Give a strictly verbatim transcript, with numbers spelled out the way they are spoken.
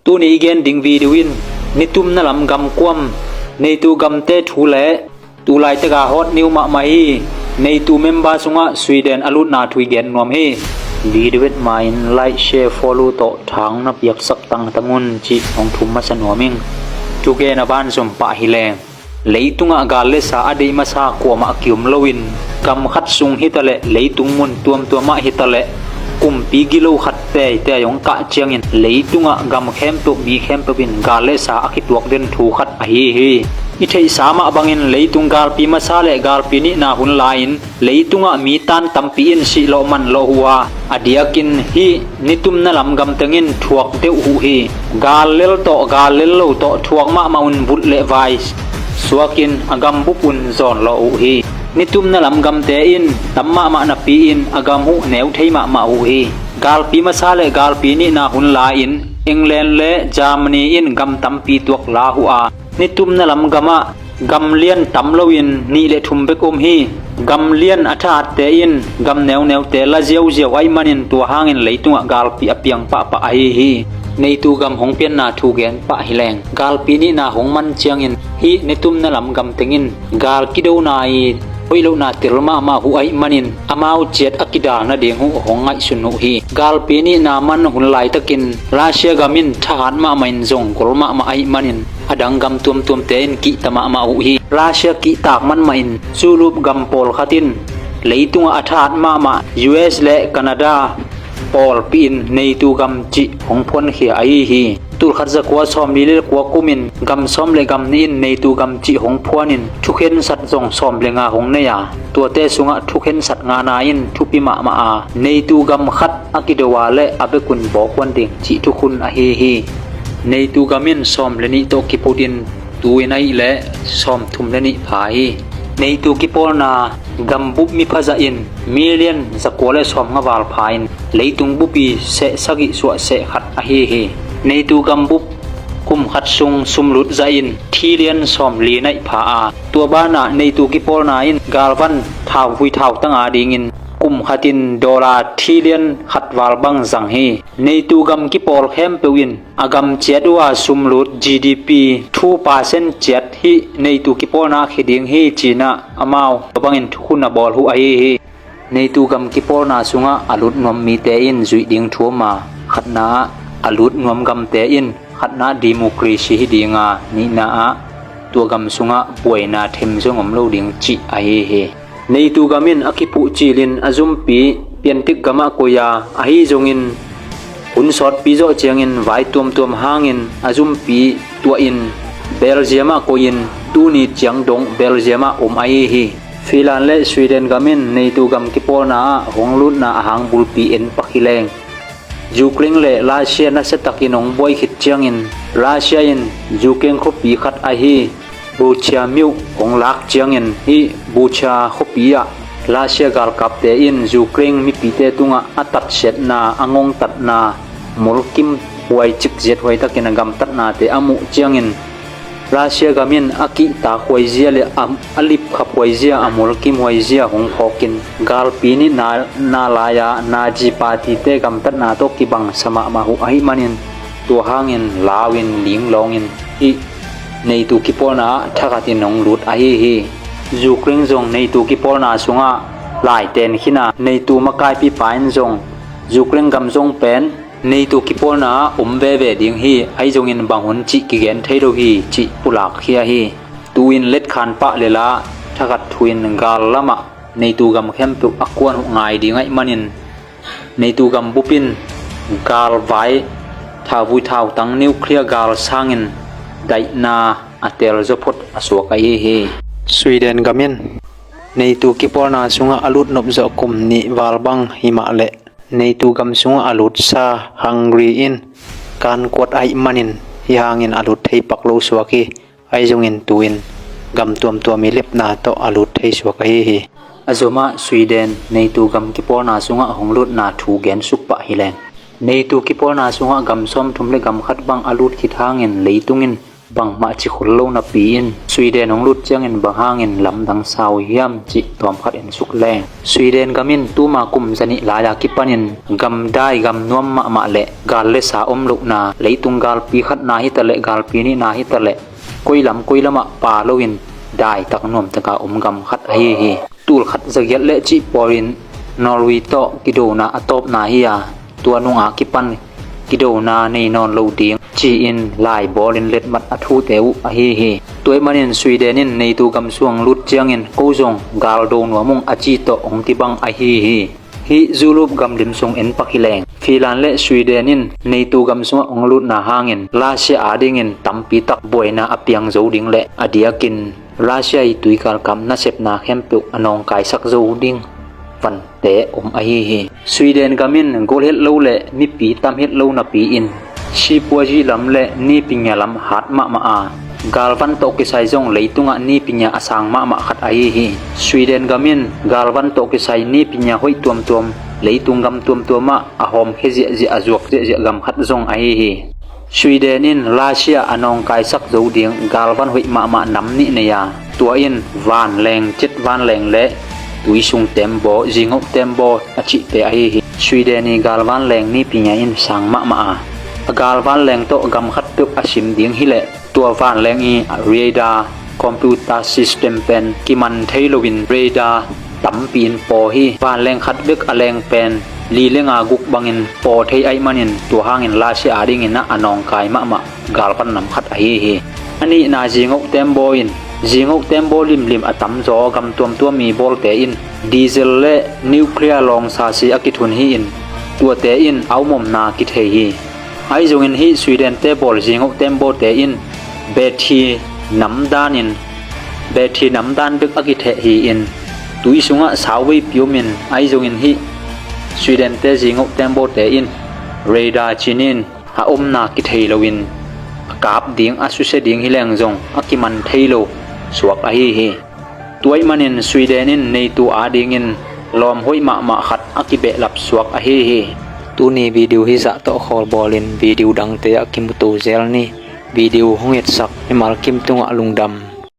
Tuni i gen ding video in nitumna lam gamkuam, NATO gamte thu le tulaitak a hot news mahmah hi NATO member sungah Sweden a lutna thu i gen nuam hi. Video et ma-in like, share, follow tawh thang na piaksak tangtang un cih hong thum masa nuam ing. Thugen a ban zom pah hi leng. Leitungah gal le sa a deih masa kuamah kiom loin gam khat sung hitaleh leitung mun tuamtuamah hitaleh kumpi gilo khat teitei hong kah ciangin leitungah gam khempeuh mi khempeuh in gal le sa a kituak den thu khat ahi hi. I theihsa mah bangin leitung galpi masa le galpi nihna hun lai-in leitungah mi tan tampi in sihlawh manlawh uh a, a diakin hih nitumna lam gamteng in thuak deuh uh hi. Gal lel tawh gal lel lo tawh thuak mahmah un bulh le vai suakin a gambup un zawnlawh uh hi. Nitumna lam gamte in tam mahmah napi-in a gam uh neu thei mahmah uh hi. Galpi masa le galpi nihna hun lai-in England le Germany in gam tampi tuak la uh a, nitumna lam gamah gam lian tam loin nih le thum bek om hi. Gam lian a thahatte in gam neuneute la ziauziau ahih manin tua hangin leitungah galpi a piang pahpah ahi hi. NATO gam hong pianna thu gen pah hi leng. Galpi nihna hong man ciangin hih nitumna lam gamteng in gal kidona i hoih lohna tel mahmah uh ahih manin amau ciat a kidal nading uh hong ngaihsun uh hi. Galpi nihna man hun laitakin Russia gam in thahat mahmah in zong gol mahmah ahih manin a dang gam tuamtuamte in kihta mahmah uh hi. Russia kihtak man mahin Europe gam pawlkhat in leitungah a thahat mahmah U S le Canada pawlpi in NATO gam cih hong phuankhia ahi hi. Tulkhat zakua sawmli le kua kumin gam sawm le gam nih in NATO gam cih hong phuanin thukhensat zong sawm le nga hong nei a, tuate sungah thukhensat ngana in thupi mahmah a, NATO gam khat a kido a le a bekun bawkuan ding cih thukhun ahi hi. NATO gam in sawm le nih tawh kiputin tu-in ahih leh sawmthum le nih pha hi. NATO kipawlna gambup miphazah in million zakua le sawmnga val pha in leitung bupi seh sagih suah seh khat ahi hi. NATO gambup kum khat sung sumlut zah in trillion sawmli naih pha a, tua banah NATO kipawlna in galvan thauvui thautang a dingin kum khatin dollar trillion khat val bang zang hi. NATO gam kipawl khempeuh in a gam ciat uh a sumlut G D P two percent ciat hih NATO kipawlna khia ding hi cinah amau tua bangin thukhun a bawl uh ahi hi. NATO gam kipawlna sungah a lut nuam mite in zuih ding thu om a, khatna ah a lut nuam gamte in khatna ah democracy hi ding a, nihna ah tua gam sungah buaina them zong om lo ding cih ahi hi. NATO gam in a kiphuh cilin a zumpi piantik gamah koih a, ahi zongin hun sawtpi zawh ciangin vai tuamtuam hangin a zumpi tuahin Belgium ah koihin tuni ciang dong Belgium ah om ahi hi. Finland le Sweden gam in NATO gam kipawlna ah hong lutna a hang bulpi en pak hi leng. Ukraine le Russia nasiatakin hong buai khit ciangin Russia in Ukraine khuapi khat ahi Bucha myo hong lak ciangin hih Bucha khuapi ah Russia galkapte in Ukraine mipite tungah a tatsiatna, a ngongtatna, mulkim huai cikziat huaitakin a gamtatnate a muh ciangin Russia gam in a kihtak huaizia le a, a lipkhap huaizia, a mulkim huaizia hong phawkin galpi nihna, na lai-a Nazi partyte gamtatna tawh kibangsa mahmah uh ahih manin tua hangin lau-in linglawngin hih NATO kipawlna ah thakhatin hong lut ahi hi. Ukraine zong NATO kipawlna sungah laiten khin a, NATO makaipipa in zong Ukraine gam zong pen NATO kipawlna ah om veve ding hi, ahi zongin bang hun cih kigen thei lo hi cih pulak khia hi. Tu-in letkhan pah lel a thakhat thu-in gal lamah NATO gam khempeuh a kuan uh ngai ding ahih manin NATO gam bup in galvai thauvui thautang nuclear gal sangin daihna a tel zaw phot a suak ahi hi. Sweden gam in NATO kipawlna sungah a lut nop zawh kum nih val bang hi mah leh NATO gam sungah a lutsa Hungary in kankuat ahih manin hih hangin a lut thei pak lo suak hi. Ahi zongin tu-in gam tuamtuam i lepna tawh a lut thei suak ahi hi. A zomah Sweden NATO gam kipawlna sungah hong lutna thu gensuk pah hi leng. NATO kipawlna sungah gam sawmthum le gam khat bang a lut khit hangin leitung in Bangmah ci khol lo napi-in Sweden hong lut ciangin bang hangin lamdang sa uh hiam cih tawmkhat en suk leng, Sweden gam in tuma kum zanih lai-a kipanin gamdai gam nuam mahmah le gal le sa om lohna, leitung galpi khatna hitaleh galpi nihna hitaleh koi lam koi lamah pa loin daitak nuamtaka om gam khat ahi hi. Tul khat zagiat le cih pawlin Norway tawh kidona a tawpna hi-a, tua nunga kipan kidona nei nawn lo ding ci-in laibawlin letmat a thute uh ahi hi. Tua ahih manin Sweden in NATO gam sung hong lut ciangin ko zong galdo nuam ung a ci tawh hong kibang ahi hi. Hih Europe gam lim sung en pak hi leng, Finland le Sweden in NATO gam sungah hong lutna hangin Russia adingin tampitak buaina a piang zo ding le a diakin Russia ii tuigalkap nasepna khempeuh a nawngkaisak zo ding vante om ahi hi. Sweden gam in gol het lo le mipi tam het lo napi-in sipuazi lam le nipinya lam hat mahmah a, galvan tawh kisai zong leitungah nipinya a sang mahmah khat ahi hi. Sweden gam in galvan tawh kisai nipinya hoih tuamtuam leitung gam tuamtuamah a hawmkhia ziahziah, a zuak ziahziah gam khat zong ahi hi. Sweden in Russia a nawngkaisak zo ding galvan hoih mahmah nam nih nei a, tua in vanleng, jet vanleng le tuisung tembaw, zingauh tembaw a cihte ahi hi. Sweden ii galvanleng nipinya in sang mahmah a, a galvanleng tawh gam khatpeuh a sim ding hileh tua vanleng ii radar, computer system pen kiman thei loin radar tampi in paw hi. Vanleng khat bek a leng pen li le nga guk bangin paw thei ahih manin tua hangin Russia adingin ah a nawngkai mahmah galvan nam khat ahi hi. A nihna zingauh tembaw in, zingauh tembaw limlim a tamzaw gam tuamtuam ii bawlte in diesel le nuclear lawngsa si a kithun hi-in tuate in a om omna kithei hi. Ahi zongin hih Sweden te bawl zingauh tembawte in battery namdan in, battery namdan bek a kitheh hi-in tui sungah sauveipi omin, ahi zongin hih Sweden te zingauh tembawte in radar cin in a omna kithei loin a kap ding, a susia ding hi leng zong a kiman thei lo suak ahi hi. Tua ahih manin Sweden in NATO adingin lawm hoih mahmah khat a kibehlap suak ahi hi. Tuni video hizah tawh khawl bawlin video dangte ah kimuto zel ni. Video hong etsak mimal kim tungah lungdam.